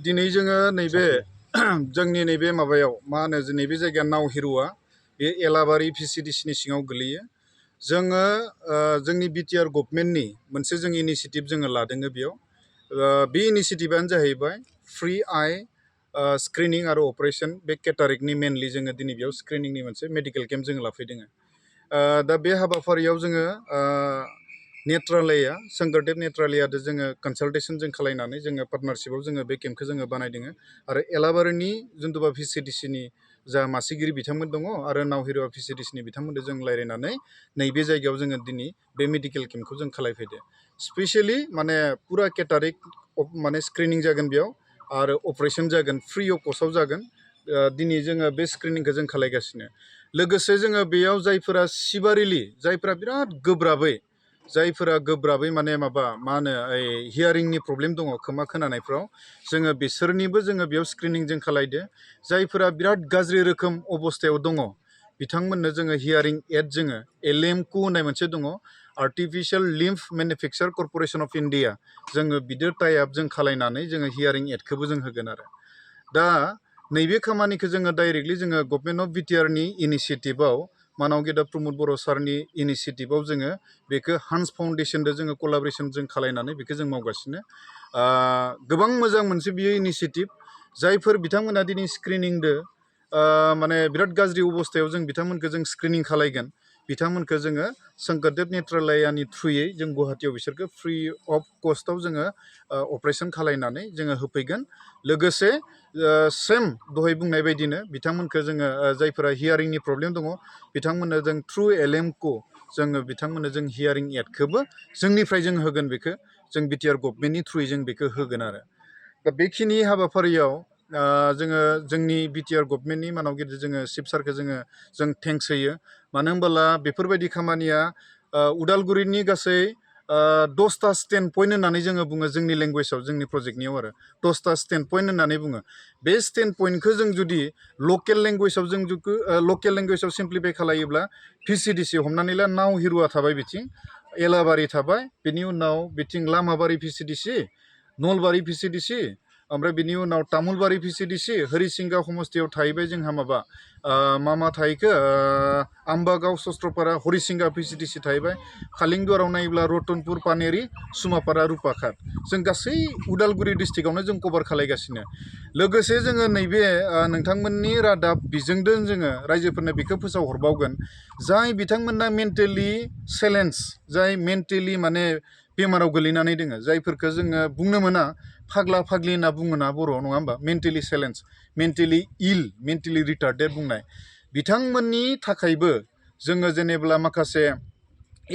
दिनै जोङो नैबे जोंनि नैबे माबायाव मा होनो नैबे जायगाया नाव हिरुआ बे एलाबारि भिसिडिसिनि सिङाव गोलैयो। जोङो जोंनि बिटिआर गभर्नमेन्टनि मोनसे जों इनिशिएटिभ जोङो लादों बेयाव। बे इनिशिएटिभआनो जाहैबाय फ्रि आइ स्क्रिनिं आरो अपारेशन बे केटारेक्टनि मेनलि जोङो दिनै बेयाव स्क्रिनिंनि मोनसे मेडिकेल केम्प जोङो लाफैदों। दा बे हाबाफारियाव जोङो नेत्रालया शंकरदेव नेत्रालयाजों जोङो कनसाल्टेसन जों खालामनानै जोङो पार्टनारशिपआव जोङो बे केम्पखौ जोङो बानायदों आरो एलाबारिनि जिथुबा भिसिडिसिनि जा मासिगिरि बिथांमोन दङ आरो नावहिरुवा भिसिडिसिनि बिथांमोनजों जों रायज्लायनानै नैबे जायगायाव जोङो दिनै बे मेडिकेल केम्पखौ जों खालामफैदो। स्पेशली माने पुरा केटारेक्ट माने स्क्रिनिं जागोन बेयाव आरो अपारेशन जागोन फ्रि अफ कस्टआव जागोन। दिनै जोङो बे स्क्रिनिंखौ जों खालामगासिनो। लोगोसे जोङो बेयाव जायफोरा सिभारिलि जायफोरा बिराद गोब्राबै माने माबा मा होनो हियारिंनि प्रब्लेम दङ खोमा खोनानायफ्राव जोङो बिसोरनिबो जोङो बेयाव स्क्रिनिं जों खालामदो। जायफोरा बिराद गाज्रि रोखोम अबस्थायाव दङ बिथांमोननो जोङो हियारिं एड जोङो एलएमकु होननाय मोनसे दङ artificial limb manufacture corporation of India जोङो बिदो टाइ आप जों खालामनानै जोङो हियारिं एडखौबो जों होगोन आरो। दा नैबे खामानिखौ जोङो डाइरेक्टलि जोङो गभर्नमेन्ट अफ बिटिआरनि इनिशिएटिभआव मानाव गेदा प्रमद बर' सारनि इनिशिएटिभआव जोङो बेखौ हान्स फाउन्डेशनजों जोङो कलाबरेसन जों खालामनानै बेखौ जों मावगासिनो। गोबां मोजां मोनसे बियो इनिशिएटिभ जायफोर बिथांमोना दिनै स्क्रिनिंदो माने बिराद गाज्रि अबस्थायाव जों बिथांमोनखौ जों स्क्रिनिं खालामगोन बिथांमोनखौ जोङो शंकरदेव नेत्रालयानि थ्रुयै जों गुवाहाटीयाव बिसोरखौ फ्रि अफ कस्टआव जोङो अपारेशन खालामनानै जोङो होफैगोन। लोगोसे सेम दहाय बुंनाय बायदिनो बिथांमोनखौ जोङो जायफोरा हियारिंनि प्रब्लेम दङ बिथांमोननो जों थ्रु एलएमकु जोङो बिथांमोननो जों हियारिं एडखौबो जोंनिफ्राय जों होगोन बेखौ जों बिटिआर गभर्नमेन्टनि थ्रुयै जों बेखौ होगोन आरो। दा बेखिनि हाबाफारियाव जोङो जोंनि बिटिआर गभर्नमेन्टनि मानाव गिदिर जोङो चिफ सारखौ जों थेंक्स होयो। मानो होनबोला बेफोरबायदि खामानिया उदालगुरिनि गासै 10टा स्टेन्ड पइन्ट होननानै जोङो बुङो जोंनि लेंगुवेजाव जोंनि प्रजेक्टनियाव आरो 10टा स्टेन्ड पइन्ट होननानै बुङो। बे स्टेन्ड पइन्टखौ जों जुदि लकेल लेंगुवेजाव सिम्प्लिफाइ खालायोब्ला भिसिडिसि हमनानै ला नाव हिरुवा थाबाय बिथिं एलाबारि थाबाय बिनि उनाव बिथिं लामाबारि भिसिडिसि नलबारि भिसिडिसि ओमफ्राय बिनि उनाव तामुलबारि भिसिडिसि हरिसिंगा समस्तियाव थाहैबाय जोंहा माबा मा थाहैखो आम्बागाव सस्त्रपारा हरिसिंगा भिसिडिसि थाहैबाय। कालिंगदुवाराव नायोब्ला रतनपुर पानेरि सुमापारा रुपाखार जों गासै उदालगुरि डिस्ट्रिक्टआवनो जों कभार खालामगासिनो। लोगोसे जोङो नैबे नोंथांमोननि रादाब बिजोंजों जोङो रायजोफोरनो बेखौ फोसावहरबावगोन जाय बिथांमोना मेन्टेलि चेलेन्ज जाय मेन्टेलि माने बेमाराव गोलैनानै दोङो जायफोरखौ जोङो बुंनो मोना फाग्ला फाग्लि होनना बुङोना बर'आव नङा होमबा mentally challenge mentally ill mentally retarded बुंनाय बिथांमोननि थाखायबो जोङो जेनेब्ला माखासे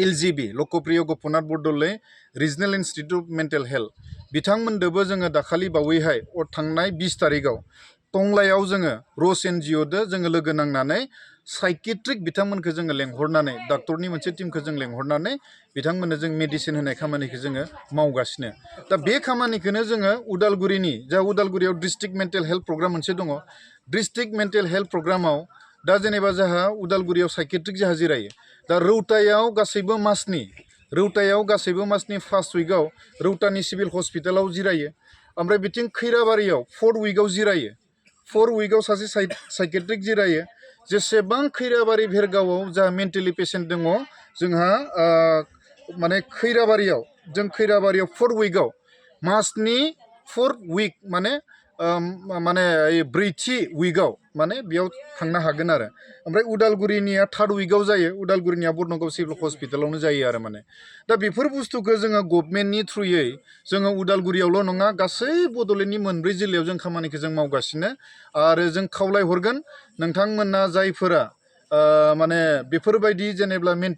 LGB Lokopriya Gopinath Bordoloi regional institute of mental health बिथांमोनदोबो जोङो दाखालि बावैहाय थांनाय 20 तारिखआव टंलायाव जोङो रस एनजिअ'दो जोङो लोगो नांनानै साइकेट्रिक बिथांमोनखौ जोङो लेंहरनानै डाक्टरनि मोनसे टीमखौ जों लेंहरनानै बिथांमोननो जों मेडिसिन होनाय खामानिखौ जोङो मावगासिनो। दा बे खामानिखौनो जोङो उदालगुरिनि जा उदालगुरियाव डिस्ट्रिक्ट मेन्टेल हेल्थ प्रग्राम मोनसे दङ डिस्ट्रिक्ट मेन्टेल हेल्थ प्रग्रामाव दा जेनेबा जोंहा उदालगुरियाव साइकेट्रिक जोंहा जिरायो। दा रौतायाव गासैबो मासनि फार्स्ट उइकआव रौतानि सिभिल हस्पिटालाव जिरायो। ओमफ्राय बिथिं खैराबारियाव 4th उइकआव जिरायो। 4th उइकआव सासे साइकेट्रिक जिरायो। जेसेबां खैराबारि भेरगावआव जा मेन्टेलि पेसेन्ट दङ जोंहा माने खैराबारियाव 4th उइकआव मासनि 4th उइक माने ब्रैथि उइकआव माने बेयाव थांनो हागोन आरो। ओमफ्राय उदालगुरिनिया 3rd उइकआव जायो उदालगुरिनिया बर्नगाव सिभिल हस्पिटालावनो जायो आरो माने। दा बेफोर बुस्थुखौ जोङो गभर्नमेन्टनि थ्रुयै जोङो उदालगुरियावल' नङा गासै बड'लेण्डनि 4 जिल्लायाव जों खामानिखौ जों मावगासिनो आरो जों खावलायहरगोन नोंथांमोना जायफोरा माने बेफोरबायदि जेनेब्ला मेन्टेल